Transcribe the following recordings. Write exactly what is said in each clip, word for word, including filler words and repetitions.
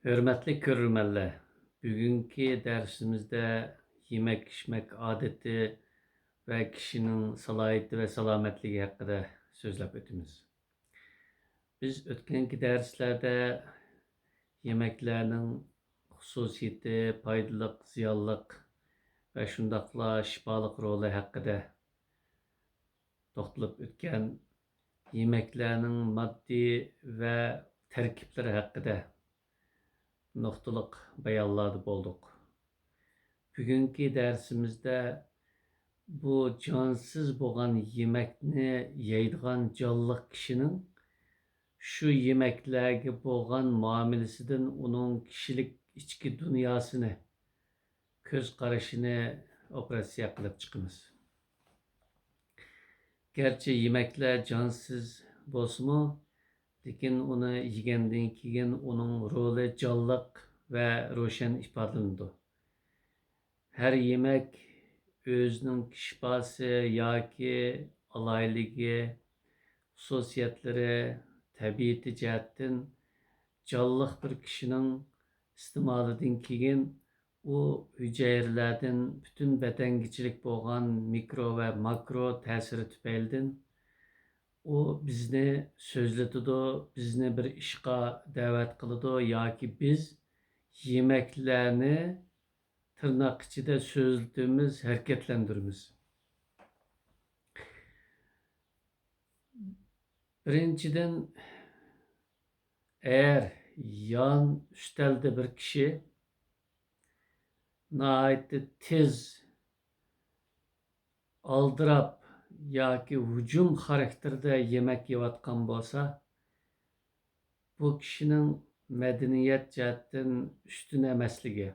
ھۆرمەتلىك كۆرۈرمەنلەر، بۈگۈنكى دەرسىمىزدە يېمەك-ئىچمەك ئادىتى ۋە كىشىنىڭ سالاھىيىتى ۋە سالامەتلىكى ھەققىدە سۆزلەپ ئۆتىمىز. بىز ئۆتكەنكى دەرسلەردە يېمەكلەرنىڭ خۇسۇسىيىتى، پايدىلىق، زىيانلىق ۋە شۇنداقلا شىپالىق رولى ھەققىدە توختىلىپ ئۆتكەن، يېمەكلەرنىڭ ماددىي ۋە تەركىبلىرى ھەققىدە نۇقتىلىق بايانلاردا بولدۇق. بۈگۈنكى دەرسىمىزدە بۇ جانسىز بولغان يېمەكنى يەيدىغان جانلىق كىشىنىڭ شۇ يېمەكلەرگە بولغان مۇئامىلىسىدىن ئۇنىڭ كىشىلىك ئىچكى دۇنياسىنى، كۆز قارىشىنى ئوپېراتسىيە قىلىپ چىقىمىز. گەرچە يېمەكلەر جانسىز بولسىمۇ، لېكىن ئۇنى يېگەندىن كېيىن ئۇنىڭ رولى جانلىق ۋە روشەن ئىپادىلىنىدۇ. ھەر يېمەك ئۆزىنىڭ شىپاسى ياكى ئالاھىدىلىكى، خۇسۇسىيەتلىرى، تەبىئىتى جەھەتتىن جانلىق بىر كىشىنىڭ ئىستېمالىدىن كېيىن ئۇ ھۈجەيرىلەردىن پۈتۈن بەدەنگىچىلىك بولغان مىكرو ۋە ماكرو تەسىرى تۈپەيلىدىن ئۇ بىزنى سۆزلىتىدۇ، بىزنى بىر ئىشقا دەۋەت قىلىدۇ ياكى بىز يېمەكلەرنى تىرناق ئىچىدە سۆزلىتىمىز، ھەرىكەتلەندۈرىمىز. بىرىنچىدىن، ئەگەر يان ئۈستەلدە بىر كىشى ناھايىتى تېز، ئالدىراپ ياكى ھۇجۇم خاراكتېرىدە يېمەك يەۋاتقان بولسا، بۇ كىشىنىڭ مەدەنىيەت جەھەتتىن ئۈستۈن ئەمەسلىكى،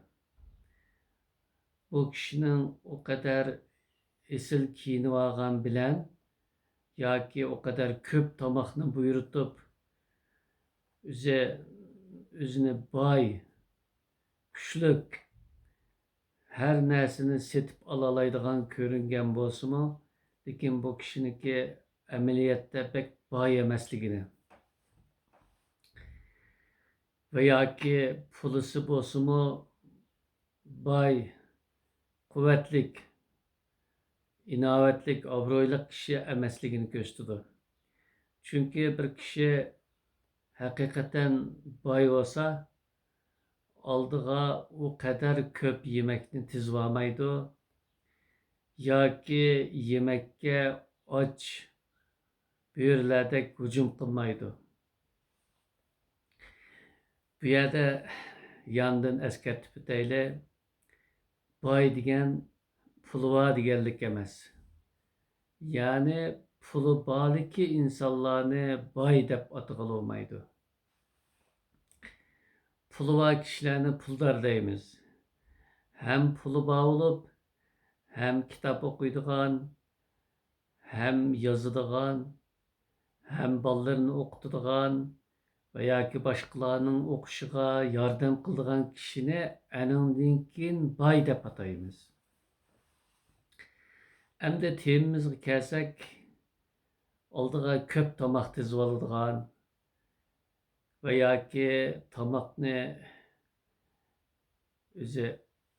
بۇ كىشىنىڭ ئۇ قەدەر ئېسىل كىيىنىۋالغان بىلەن ياكى ئۇ قەدەر كۆپ تاماقنى بۇيرۇتۇپ، ئۆزى، ئۆزىنى باي، كۈچلۈك، ھەر نەرسىنى سېتىپ ئالالايدىغان كۆرۈنگەن بولسىمۇ، لېكىن بۇ كىشىنىڭكى ئەمەلىيەتتە بەك باي ئەمەسلىكىنى ۋە ياكى پۇلىسى بولسىمۇ باي، قۇۋۋەتلىك، ئىناۋەتلىك، ئابرۇيلۇق كىشى ئەمەسلىكىنى كۆرسىتىدۇ. چۈنكى بىر كىشى ھەقىقەتەن باي بولسا، ئالدىغا ئۇ قەدەر كۆپ يېمەكنى تىزىۋالمايدۇ ياكى يېمەككە ئاچ بۆرىلەردەك ھۇجۇم قىلمايدۇ. بۇ يەردە ياندىن ئەسكەرتىپ ئۆتەيلى، باي دېگەن پۇلى بار دېگەنلىك ئەمەس. يەنى پۇلى بارلىكى ئىنسانلارنى باي دەپ ئاتىغىلى بولمايدۇ. پۇلى بار كىشىلەرنى پۇلدار دەيمىز. ھەم پۇلى بار بولۇپ، ھەم كىتاب ئوقۇيدىغان، ھەم يازىدىغان، ھەم بالىلىرىنى ئوقۇتىدىغان ۋە ياكى باشقىلارنىڭ ئوقۇشىغا ياردەم قىلىدىغان كىشىنى ئەنىڭدىن كېيىن باي دەپ ئاتايمىز. ئەمدى تېمىمىزغا كەلسەك، ئالدىغا كۆپ تاماق تىزىۋالىدىغان ۋە ياكى تاماقنى ئۆزى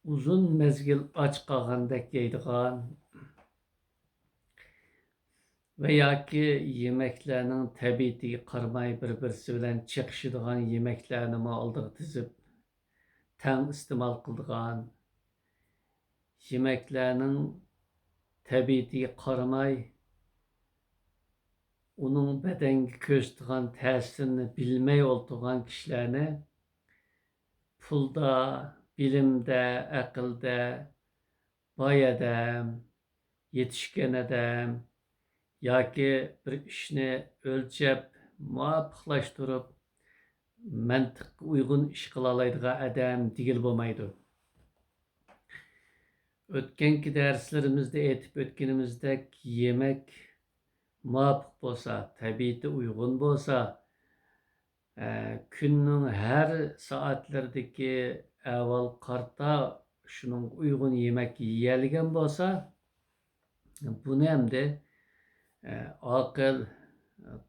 ئۇزۇن مەزگىل ئاچ قالغاندەك يەيدىغان ۋە ياكى يېمەكلەرنىڭ تەبىئىتىگە قارىماي بىر-بىرسى بىلەن چېقىشىدىغان يېمەكلەرنىمۇ ئالدىغا تىزىپ تەڭ ئىستېمال قىلىدىغان، يېمەكلەرنىڭ تەبىئىتىگە قارىماي ئۇنىڭ بەدەنگە كۆرسىتىدىغان تەسىرىنى بىلمەي ئولتۇرغان كىشىلەرنى پۇلدا، بىلىمدە، ئەقىلدە باي ئادەم، يېتىشكەن ئادەم ياكى بىر ئىشنى ئۆلچەپ، مۇۋاپىقلاشتۇرۇپ، مەنتىققە ئۇيغۇن ئىش قىلالايدىغان ئادەم دېگىلى بولمايدۇ. ئۆتكەنكى دەرسلىرىمىزدە ئېيتىپ ئۆتكىنىمىزدەك، يېمەك مۇۋاپىق بولسا، تەبىئىتى ئۇيغۇن بولسا، ئە، كۈننىڭ ھەر سائەتلىرىدىكى ئەھۋال قارىتا شۇنىڭغا ئۇيغۇن يېمەك يېيەلىگەن بولسا، بۇنى ئەمدى، ئە، ئاقىل،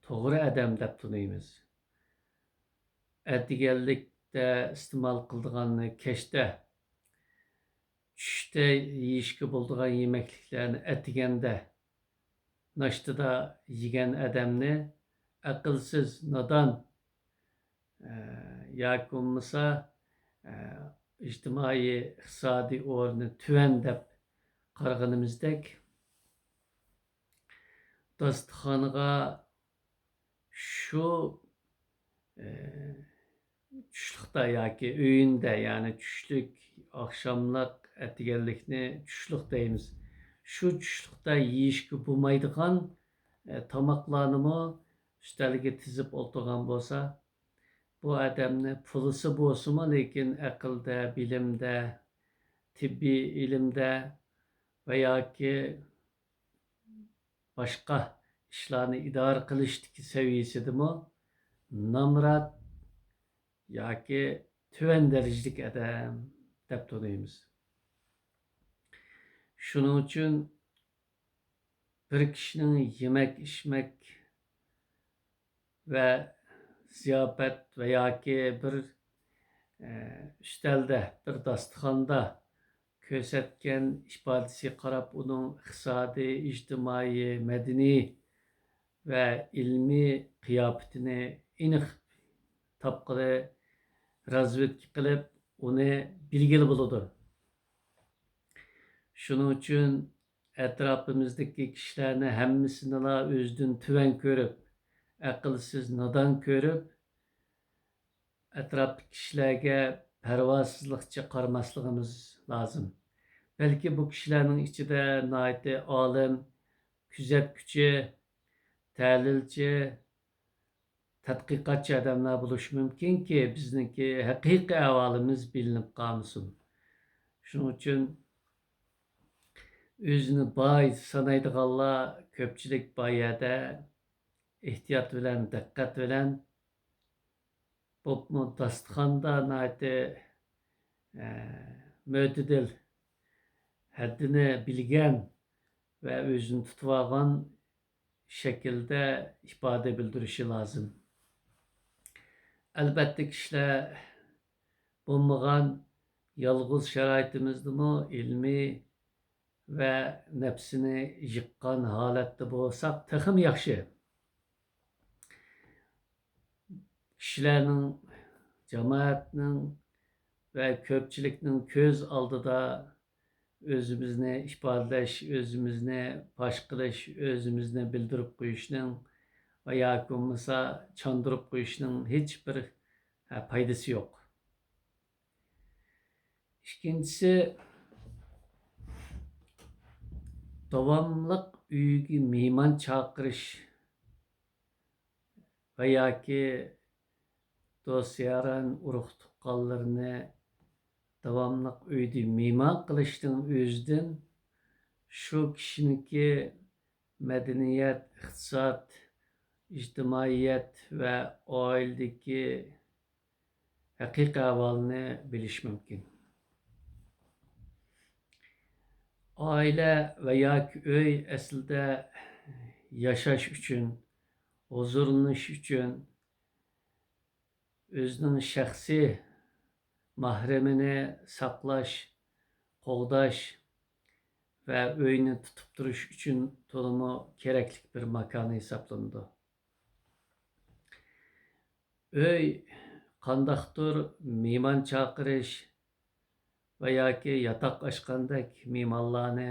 توغرا ئادەم دەپ تونۇيمىز. ئەتىگەنلىك كۈندۈزلۈكتە ئىستېمال قىلىدىغاننى كەچتە، چۈشتە يېيىشكە بولىدىغان يېمەكلىكلەرنى ئەتىگەندە، ناشتىدا يېگەن ئادەمنى ئەقىلسىز، نادان، ئە، ياكى بولمىسا، ئە، ئىجتىمائىي ئىقتىسادىي ئورنى تۆۋەن دەپ قارىغىنىمىزدەك، داستىخانغا شۇ، ئە، چۈشلۈقتە ياكى ئۆيۈندە، يەنى چۈشلۈك، ئاخشاملىق، ئەتىگەنلىكنى چۈشلۈك دەيمىز. شۇ چۈشلۈكتە يېيىشكە بولمايدىغان، ئە، تاماقلارنىمۇ ئۈستەلگە تىزىپ ئولتۇرغان بولسا، بۇ ئادەمنى پۇلىسى بولسىمۇ، لېكىن ئەقىلدە، بىلىمدە، تېببىي ئىلىمدە ۋە ياكى باشقا ئىشلارنى ئىدارە قىلىشتىكى سەۋىيەسىدىمۇ نامرات ياكى تۆۋەن دەرىجىلىك ئادەم دەپ تونۇيمىز. شۇنىڭ ئۈچۈن بىر كىشىنىڭ يېمەك، ئىچمەك ۋە زىياپەت ۋە ياكى بىر، ئە، ئۈستەلدە، بىر داستىخاندا كۆرسەتكەن ئىپادىسىگە قاراپ، ئۇنىڭ ئىقتىسادىي، ئىجتىمائىي، مەدەنىي ۋە ئىلمىي قىياپىتىنى ئېنىق تاپقىلى، رازۋېدكا قىلىپ، ئۇنى بىلگىلى بولىدۇ. شۇنىڭ ئۈچۈن ئەتراپىمىزدىكى كىشىلەرنى ھەممىسىنىلا ئۆزىدىن تۆۋەن كۆرۈپ، ئەقىلسىز، نادان كۆرۈپ، ئەتراپتىكى كىشىلەرگە پەرۋاسىزلىقچە قارىماسلىقىمىز لازىم. بەلكى بۇ كىشىلەرنىڭ ئىچىدە ناھايىتى ئالىم، كۆزەتكۈچى، تەھلىلچى، تەتقىقاتچى ئادەملەر بولۇشى مۇمكىنكى، بىزنىڭكى ھەقىقىي ئەھۋالىمىز بىلىنىپ قالمىسۇن. شۇنىڭ ئۈچۈن ئۆزىنى باي سانايدىغانلار كۆپچىلىك بار يەردە ئېھتىيات بىلەن، دىققەت بىلەن، بولۇپمۇ داستىخاندا ناھايىتى، ئە، مۆتىدىل، ھەددىنى بىلگەن ۋە ئۆزىنى تۇتۇۋالغان شەكىلدە ئىپادە بىلدۈرۈشى لازىم. ئەلبەتتە، كىشىلەر بولمىغان يالغۇز شارائىتىمىزدىمۇ ئىلمىي ۋە نەپسىنى يىغقان ھالەتتە بولساق تېخىمۇ ياخشى. كىشىلەرنىڭ، جامائەتنىڭ ۋە كۆپچىلىكنىڭ كۆز ئالدىدا ئۆزىمىزنى ئىپادىلەش، ئۆزىمىزنى پاش قىلىش، ئۆزىمىزنى بىلدۈرۈپ قويۇشنىڭ ۋە ياكى بولمىسا چاندۇرۇپ قويۇشنىڭ ھېچبىر، ھە، پايدىسى يوق. ئىككىنچىسى، داۋاملىق ئۆيگە مېھمان چاقىرىش ۋە ياكى دوست-ياران، ئۇرۇق-تۇغقانلىرىنى داۋاملىق ئۆيدە مېھمان قىلىشنىڭ ئۆزىدىن شۇ كىشىنىڭكى مەدەنىيەت، ئىقتىساد، ئىجتىمائىيەت ۋە ئائىلىدىكى ھەقىقىي ئەھۋالنى بىلىش مۇمكىن. ئائىلە ۋە ياكى ئۆي ئەسلىدە ياشاش ئۈچۈن، ھۇزۇرلىنىش ئۈچۈن، ئۆزىنىڭ شەخسىي مەھرىمىنى ساقلاش، قوغداش ۋە ئۆينى تۇتۇپ تۇرۇش ئۈچۈن تولىمۇ كېرەكلىك بىر ماكان ھېسابلىنىدۇ. ئۆي قانداقتۇر مېھمان چاقىرىش ۋە ياكى ياتاق ئاچقاندەك مېھمانلارنى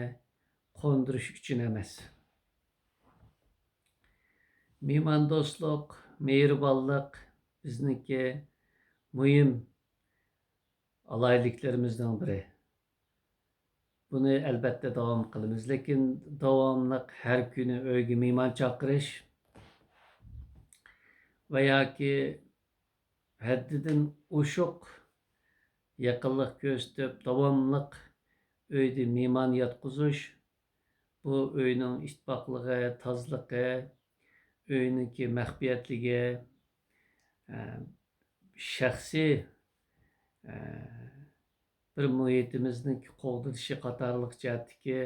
قوندۇرۇش ئۈچۈن ئەمەس. مېھماندوستلۇق، مېھرىبانلىق بىزنىڭكى مۇھىم ئالاھىدىلىكلىرىمىزنىڭ بىرى. بۇنى ئەلبەتتە داۋام قىلىمىز، لېكىن داۋاملىق ھەر كۈنى ئۆيگە مېھمان چاقىرىش ۋە ياكى ھەددىدىن ئوشۇق يېقىنلىق كۆرسىتىپ، داۋاملىق ئۆيدە مېھمان ياتقۇزۇش، بۇ ئۆينىڭ ئىتتىپاقلىقى، تازىلىقى، ئۆينىڭكى مەخپىيەتلىكى، ئە، شەخسىي، ئە، بىر مۇھىتىمىزنىڭ قوغدىلىشى قاتارلىق جەھەتتىكى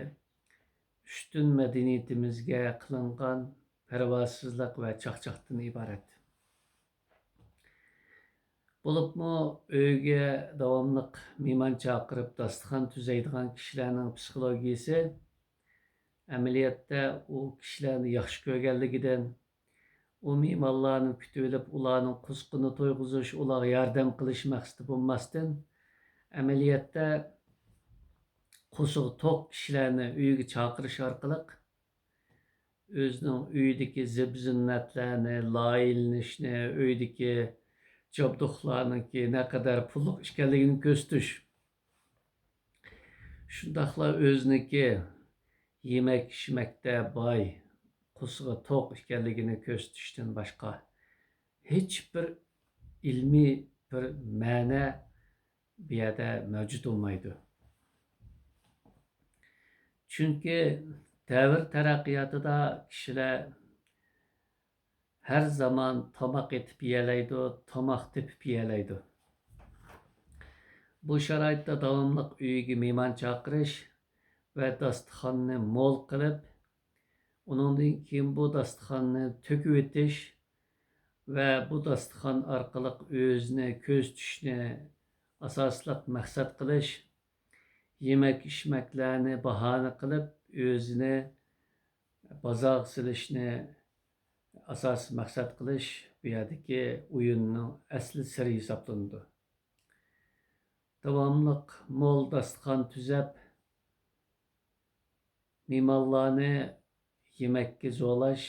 ئۈستۈن مەدەنىيىتىمىزگە قىلىنغان پەرۋاسىزلىق ۋە چاقچاقتىن ئىبارەت. بولۇپمۇ ئۆيگە داۋاملىق مېھمان چاقىرىپ داستىخان تۈزەيدىغان كىشىلەرنىڭ پسىخولوگىيىسى ئەمەلىيەتتە ئۇ كىشىلەرنى ياخشى كۆرگەنلىكىدىن، ئۇ مېھمانلارنى كۈتۈۋېلىپ، ئۇلارنىڭ قۇسىقىنى تويغۇزۇش، ئۇلارغا ياردەم قىلىش مەقسىتى بولماستىن، ئەمەلىيەتتە قۇسىقى توق كىشىلەرنى ئۆيىگە چاقىرىش ئارقىلىق، ئۆزىنىڭ ئۆيىدىكى زىبۇ-زىننەتلەرنى، لايىھىلىنىشنى، ئۆيدىكى جابدۇقلارنىڭكى نەقەدەر پۇللۇق ئىكەنلىكىنى كۆرسىتىش. شۇنداقلا ئۆزىنىڭكى يېمەك-ئىچمەكتە باي، قۇسىقى توق ئىكەنلىكىنى كۆرسىتىشتىن باشقا ھېچبىر ئىلمىي بىر مەنە بۇ يەردە مەۋجۇت بولمايدۇ. چۈنكى دەۋر تەرەققىياتىدا كىشىلەر ھەر زامان تاماق ئېتىپ يېيەلەيدۇ، تاماق تېپىپ يېيەلەيدۇ. بۇ شارائىتتا داۋاملىق ئۆيىگە مېھمان چاقىرىش ۋە داستىخاننى مول قىلىپ، ئۇنىڭدىن كېيىن بۇ داستىخاننى تۆكۈۋېتىش ۋە بۇ داستىخان ئارقىلىق ئۆزىنى كۆرسىتىشنى ئاساسلىق مەقسەت قىلىش، يېمەك-ئىچمەكلەرنى باھانە قىلىپ، ئۆزىنى بازارغا سېلىشنى ئاساسىي مەقسەت قىلىش بۇ يەردىكى ئويۇننىڭ ئەسلى سىرى ھېسابلىنىدۇ. داۋاملىق مول داستىخان تۈزەپ، مېھمانلارنى يېمەككە زورلاش،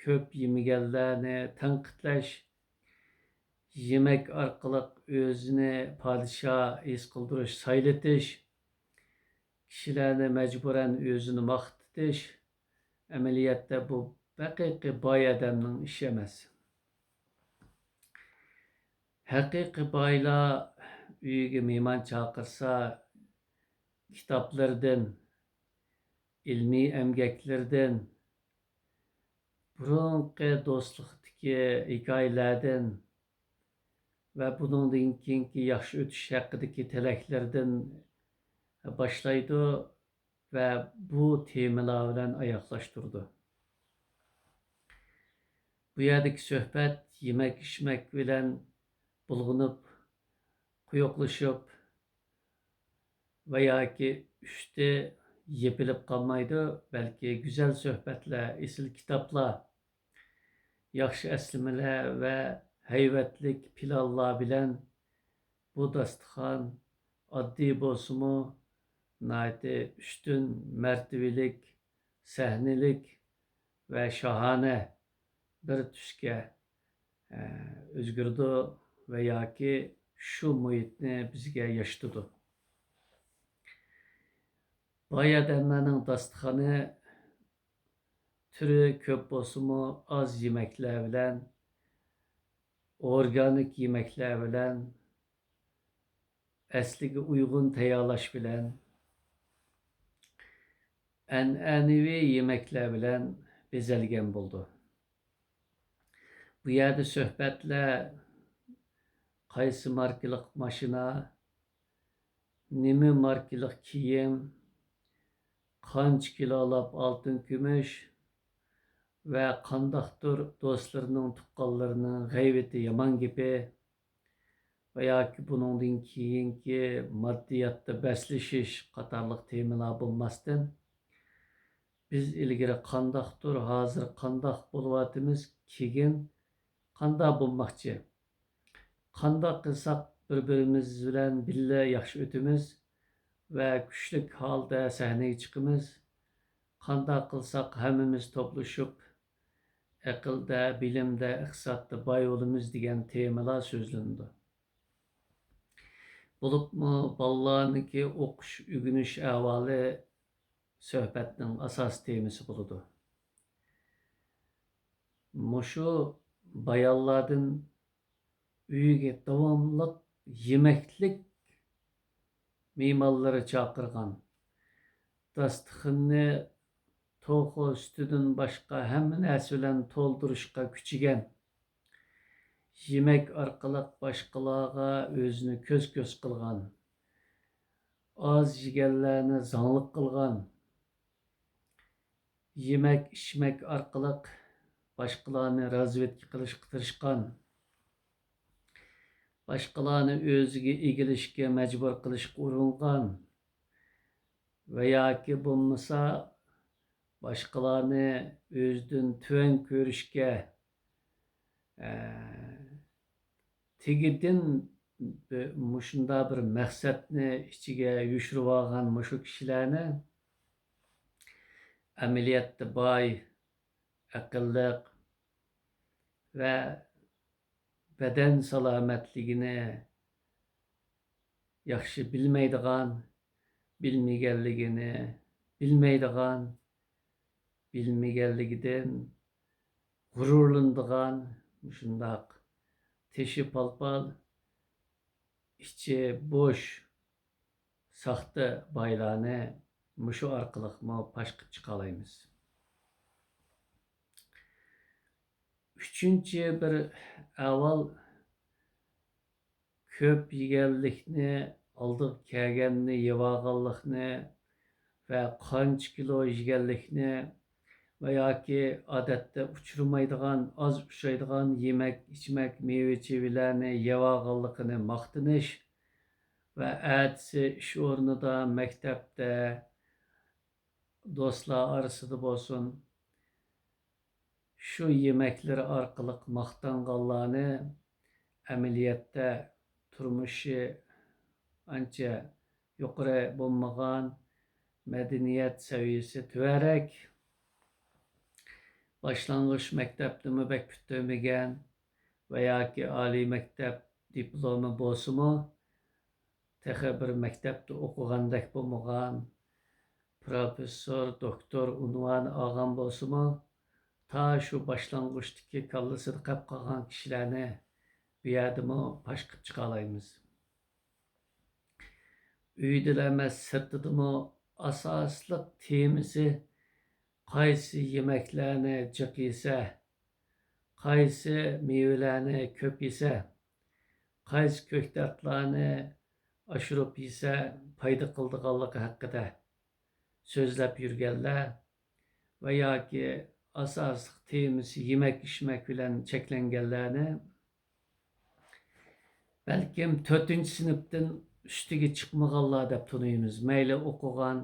كۆپ يېمىگەنلەرنى تەنقىدلەش، يېمەك ئارقىلىق ئۆزىنى پادىشاھ ھېس قىلدۇرۇش، سايلىتىش، كىشىلەرنى مەجبۇرەن ئۆزىنى ماختىتىش، ئەمەلىيەتتە بۇ ھەقىقىي باي ئادەمنىڭ ئىشى ئەمەس. ھەقىقىي بايلار ئۆيىگە مېھمان چاقىرسا، كىتابلىرىدىن، ئىلمىي ئەمگەكلىرىدىن، بۇرۇنقى دوستلۇقتىكى ھېكايىلەردىن ۋە بۇنىڭدىن كېيىنكى ياخشى ئۆتۈش ھەققىدىكى تىلەكلىرىدىن باشلايدۇ ۋە بۇ تېمىلار بىلەن ئاياغلاشتۇرىدۇ. بۇ يەردىكى سۆھبەت يېمەك-ئىچمەك بىلەن بۇلغىنىپ، قويۇقلىشىپ ۋە ياكى ئۈستى يېپىلىپ قالمايدۇ، بەلكى گۈزەل سۆھبەتلەر، ئېسىل كىتابلار، ياخشى ئەسلىمىلەر ۋە ھەيۋەتلىك پىلانلار بىلەن بۇ داستىخان ئاددىي بولسىمۇ، ناھايىتى ئۈستۈن مەرتىۋىلىك، سەھنىلىك ۋە شاھانە بىر تۈسكە، ئە، ئۆزگىرىدۇ ۋە ياكى شۇ مۇھىتنى بىزگە ياشىتىدۇ. باي ئادەملەرنىڭ داستىخانى تۈرى كۆپ بولسىمۇ، ئاز يېمەكلەر بىلەن، ئورگانىك يېمەكلەر بىلەن، ئەسلىگە ئۇيغۇن تەييارلاش بىلەن، ئەنئەنىۋى يېمەكلەر بىلەن بېزەلگەن بولىدۇ. بۇ يەردە سۆھبەتلەر قايسى ماركىلىق ماشىنا، نېمە ماركىلىق كىيىم، قانچە كىلولاپ ئالتۇن كۈمۈش ۋە قانداقتۇر دوستلىرىنىڭ، تۇغقانلىرىنىڭ غەيۋىتى، يامان گېپى ۋە ياكى بۇنىڭدىن كېيىنكى ماددىياتتا بەسلىشىش قاتارلىق تېمىلار بولماستىن، بىز ئىلگىرى قانداقتۇر، ھازىر قانداق بولۇۋاتىمىز، كېيىن قانداق بولماقچى؟ قانداق قىلساق بىر-بىرىمىز بىلەن بىللە ياخشى ئۆتىمىز ۋە كۈچلۈك ھالدا سەھنىگە چىقىمىز؟ قانداق قىلساق ھەممىمىز توپلىشىپ، ئەقىلدە، بىلىمدە، ئىقتىسادتا باي بولىمىز دېگەن تېمىلار سۆزلىنىدۇ. بولۇپمۇ بالىلارنىڭكى ئوقۇش، ئۆگىنىش ئەھۋالى سۆھبەتنىڭ ئاساسىي تېمىسى بولىدۇ. مۇشۇ بايانلاردىن ئۆيىگە داۋاملىق يېمەكلىك مېھمانلىرى چاقىرغان، داستىخىننى توخۇ سۈتىدىن باشقا ھەممە نەرسە بىلەن تولدۇرۇشقا كۈچىگەن، يېمەك ئارقىلىق باشقىلارغا ئۆزىنى كۆز-كۆز قىلغان، ئاز يېگەنلەرنى زاڭلىق قىلغان، يېمەك-ئىچمەك ئارقىلىق باشقىلارنى رازۋېدكا قىلىشقا تىرىشقان، باشقىلارنى ئۆزىگە ئىگىلىشكە مەجبۇر قىلىشقا ئۇرۇنغان ۋە ياكى بولمىسا باشقىلارنى ئۆزىدىن تۆۋەن كۆرۈشكە، ئە، تېگىدىن بى-، مۇشۇنداق بىر مەقسەتنى ئىچىگە يوشۇرۇۋالغان مۇشۇ كىشىلەرنى ئەمەلىيەتتە باي، ئەقىللىق ۋە بەدەن سالامەتلىكىنى ياخشى بىلمەيدىغان، بىلمىگەنلىكىنى بىلمەيدىغان، بىلمىگەنلىكىدىن غۇرۇرلىنىدىغان مۇشۇنداق تېشى پالپال، ئىچى بوش، ساختا بايلارنى مۇشۇ ئارقىلىقمۇ پاش قىلىپ چىقالايمىز. ئۈچىنچى بىر ئەھۋال، كۆپ يېگەنلىكنى، ئالدىغا كەلگەننى يەۋالغانلىقنى ۋە قانچە كىلو يېگەنلىكنى ۋە ياكى ئادەتتە ئۇچرىمايدىغان، ئاز ئۇچرايدىغان يېمەك، ئىچمەك، مېۋە-چېۋىلەرنى يەۋالغانلىقىنى ماختىنىش ۋە ئەتىسى ئىش ئورنىدا، مەكتەپتە، دوستلار ئارىسىدا بولسۇن، شۇ يېمەكلىرى ئارقىلىق ماختانغانلارنى ئەمەلىيەتتە تۇرمۇشى ئانچە يۇقىرى بولمىغان، مەدەنىيەت سەۋىيەسى تۆۋەنرەك، باشلانغۇچ مەكتەپنىمۇ بەك پۈتتۈرمىگەن ۋە ياكى ئالىي مەكتەپ دىپلومى بولسىمۇ، تېخى بىر مەكتەپتە ئوقۇغاندەك بولمىغان، پروفېسسور، دوكتور ئۇنۋانى ئالغان بولسىمۇ، تا شۇ باشلانغۇچتىكى كاللىسىدا قېلىپ قالغان كىشىلەرنى بۇ يەردىمۇ پاش قىلىپ چىقالايمىز. ئۆيدىلا ئەمەس، سىرتىدىمۇ ئاساسلىق تېمىسى قايسى يېمەكلەرنى جىق يېسە، قايسى مېۋىلەرنى كۆپ يېسە، قايسى كۆكتاتلارنى ئاشۇرۇپ يېسە پايدا قىلىدىغانلىقى ھەققىدە سۆزلەپ يۈرگەنلەر ۋە ياكى ئاساسلىق تېمىسى يېمەك-ئىچمەك بىلەن چەكلەنگەنلەرنى بەلكىم تۆتىنچى سىنىپتىن ئۈستىگە چىقمىغانلار دەپ تونۇيمىز. مەيلى ئوقۇغان،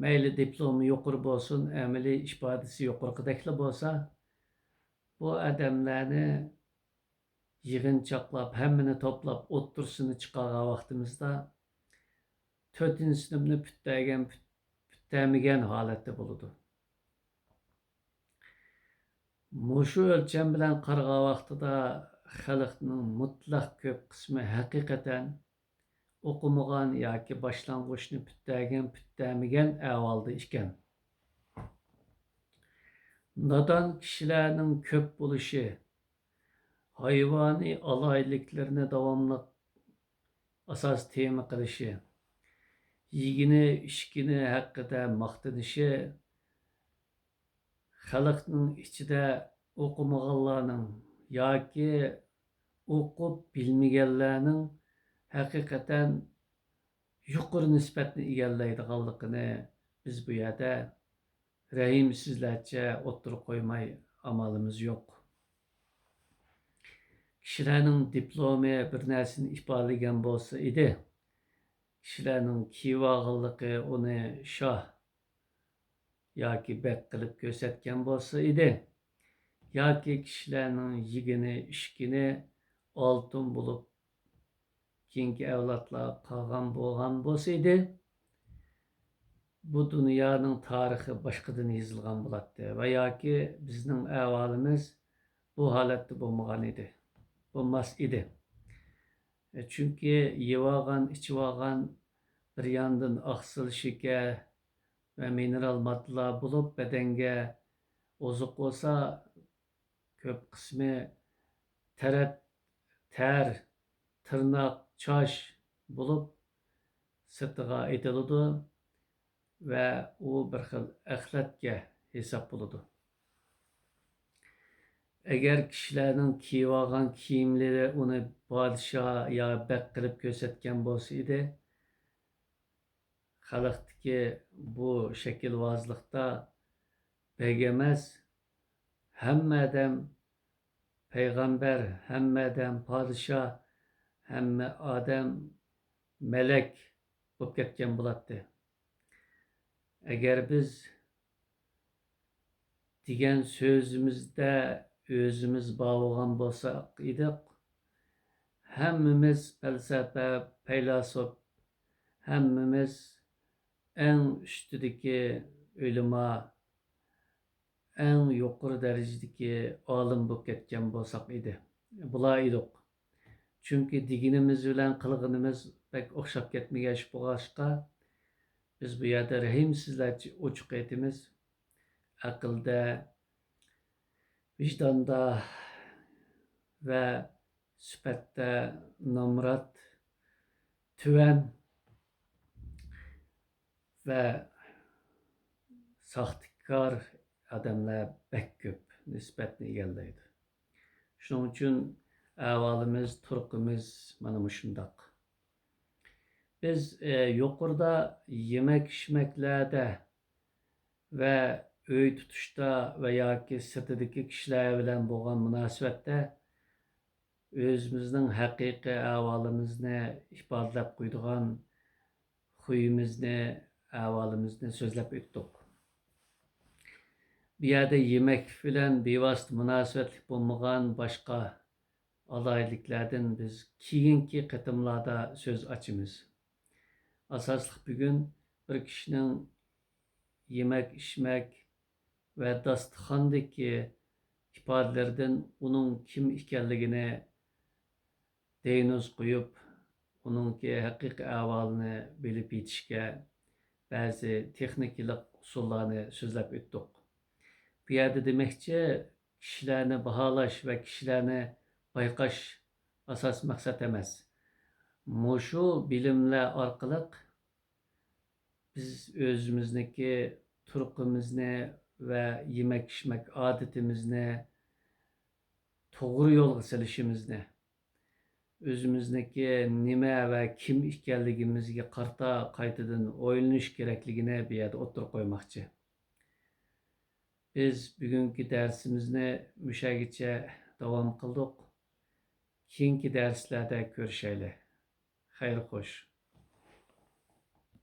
مەيلى دىپلومى يۇقىرى بولسۇن، ئەمەلىي ئىپادىسى يۇقىرىقىدەكلا بولسا، بۇ ئادەملەرنى يىغىنچاقلاپ، ھەممىنى توپلاپ، ئوتتۇرىسىنى چىقارغان ۋاقتىمىزدا، تۆتىنچى سىنىپنى پۈتتۈرگەن، پۈت-، پۈتتۈرمىگەن ھالەتتە بولىدۇ. مۇشۇ ئۆلچەم بىلەن قارىغان ۋاقتىدا، خەلقنىڭ مۇتلەق كۆپ قىسمى ھەقىقەتەن ئوقۇمىغان ياكى باشلانغۇچنى پۈتتۈرگەن، پۈتتۈرمىگەن ئەھۋالدا ئىكەن. نادان كىشىلەرنىڭ كۆپ بولۇشى، ھايۋانىي ئالاھىدىلىكلىرىنى داۋاملىق ئاساس تېما قىلىشى، يېگىنى، ئىچكىنى ھەققىدە ماختىنىشى، خەلقنىڭ ئىچىدە ئوقۇمىغانلارنىڭ ياكى ئوقۇپ بىلمىگەنلەرنىڭ ھەقىقەتەن يۇقىرى نىسبەتنى ئىگىلەيدىغانلىقىنى بىز بۇ يەردە رەھىمسىزلەرچە ئوتتۇرىغا قويماي ئامالىمىز يوق. كىشىلەرنىڭ دىپلومى بىر نەرسىنى ئىپادىلىگەن بولسا ئىدى، كىشىلەرنىڭ كىيىۋالغانلىقى ئۇنى شاھ ياكى بەگ قىلىپ كۆرسەتكەن بولسا ئىدى، ياكى كىشىلەرنىڭ يېگىنى، ئىچكىنى ئالتۇن بولۇپ، كېيىنكى ئەۋلادلارغا قالغان بولغان بولسا ئىدى، بۇ دۇنيانىڭ تارىخى باشقىدىن يېزىلغان بولاتتى ۋە ياكى بىزنىڭ ئەھۋالىمىز بۇ ھالەتتە بولمىغان ئىدى، بولماس ئىدى. چۈنكى يەۋالغان، ئىچىۋالغان، بىر ياندىن ئاقسىل، شېكەر ۋە مىنېرال ماددىلار بولۇپ، بەدەنگە ئوزۇق بولسا، كۆپ قىسمى تەرەت، تەر، تىرناق، چاچ بولۇپ سىرتىغا ئېتىلىدۇ ۋە ئۇ بىر خىل ئەخلەتكە ھېساب بولىدۇ. ئەگەر كىشىلەرنىڭ كىيىۋالغان كىيىملىرى ئۇنى پادىشاھ يا بەگ قىلىپ كۆرسەتكەن بولسا ئىدى، خەلقتىكى بۇ شەكىلۋازلىقتا بەگ ئەمەس، ھەممە ئادەم پەيغەمبەر، ھەممە ئادەم پادىشاھ، ھەممە ئادەم مەلەك بولۇپ كەتكەن بولاتتى. ئەگەر بىز دېگەن سۆزىمىزدە ئۆزىمىز بار بولغان بولساق ئىدۇق، ھەممىمىز پەلسەپە، پەيلاسوپ، ھەممىمىز ئەڭ ئۈستىدىكى ئۆلىما، ئەڭ يۇقىرى دەرىجىدىكى ئالىم بولۇپ كەتكەن بولساق ئىدى، بولا ئىدۇق. چۈنكى دېگىنىمىز بىلەن قىلغىنىمىز بەك ئوخشاپ كەتمىگەچ بولغاچقا، بىز بۇ يەردە رەھىمسىزلەرچە ئوچۇق ئېيتىمىز. ئەقىلدە، ۋىجداندا ۋە سۈپەتتە نامرات، تۆۋەن ۋە ساختىكار ئادەملەر بەك كۆپ نىسبەتنى ئىگىلەيدۇ. شۇنىڭ ئۈچۈن ئەھۋالىمىز، تۇرقىمىز مانا مۇشۇنداق. بىز، ئە، يۇقىرىدا يېمەك-ئىچمەكلەردە ۋە ئۆي تۇتۇشتا ۋە ياكى سىرتىدىكى كىشىلەر بىلەن بولغان مۇناسىۋەتتە ئۆزىمىزنىڭ ھەقىقىي ئەھۋالىمىزنى ئىپادىلەپ قويىدىغان خۇيىمىزنى، ئەھۋالىمىزنى سۆزلەپ ئۆتتۇق. بۇ يەردە يېمەكلىك بىلەن بىۋاسىتە مۇناسىۋەتلىك بولمىغان باشقا ئالاھىدىلىكلەردىن بىز كېيىنكى قېتىملاردا سۆز ئاچىمىز. ئاساسلىق بۈگۈن بىر كىشىنىڭ يېمەك-ئىچمەك ۋە داستىخاندىكى ئىپادىلىرىدىن ئۇنىڭ كىم ئىكەنلىكىنى دىياگنوز قويۇپ، ئۇنىڭكى ھەقىقىي ئەھۋالىنى بىلىپ يېتىشكە بەزى تېخنىكىلىق ئۇسۇللارنى سۆزلەپ ئۆتتۇق. بۇ يەردە دېمەكچى، كىشىلەرنى باھالاش ۋە كىشىلەرنى بايقاش ئاساسىي مەقسەت ئەمەس. مۇشۇ بىلىملەر ئارقىلىق بىز ئۆزىمىزنىڭكى تۇرقىمىزنى ۋە يېمەك-ئىچمەك ئادىتىمىزنى توغرا يولغا سېلىشىمىزنى، ئۆزىمىزنىڭكى نېمە ۋە كىم ئىكەنلىكىمىزگە قارىتا قايتىدىن ئويلىنىش كېرەكلىكىنى بۇ يەردە ئوتتۇرىغا قويماقچى. بىز بۈگۈنكى دەرسىمىزنى مۇشەگىچە داۋام قىلدۇق. كېيىنكى دەرسلەردە كۆرۈشەيلى. خەير خوش.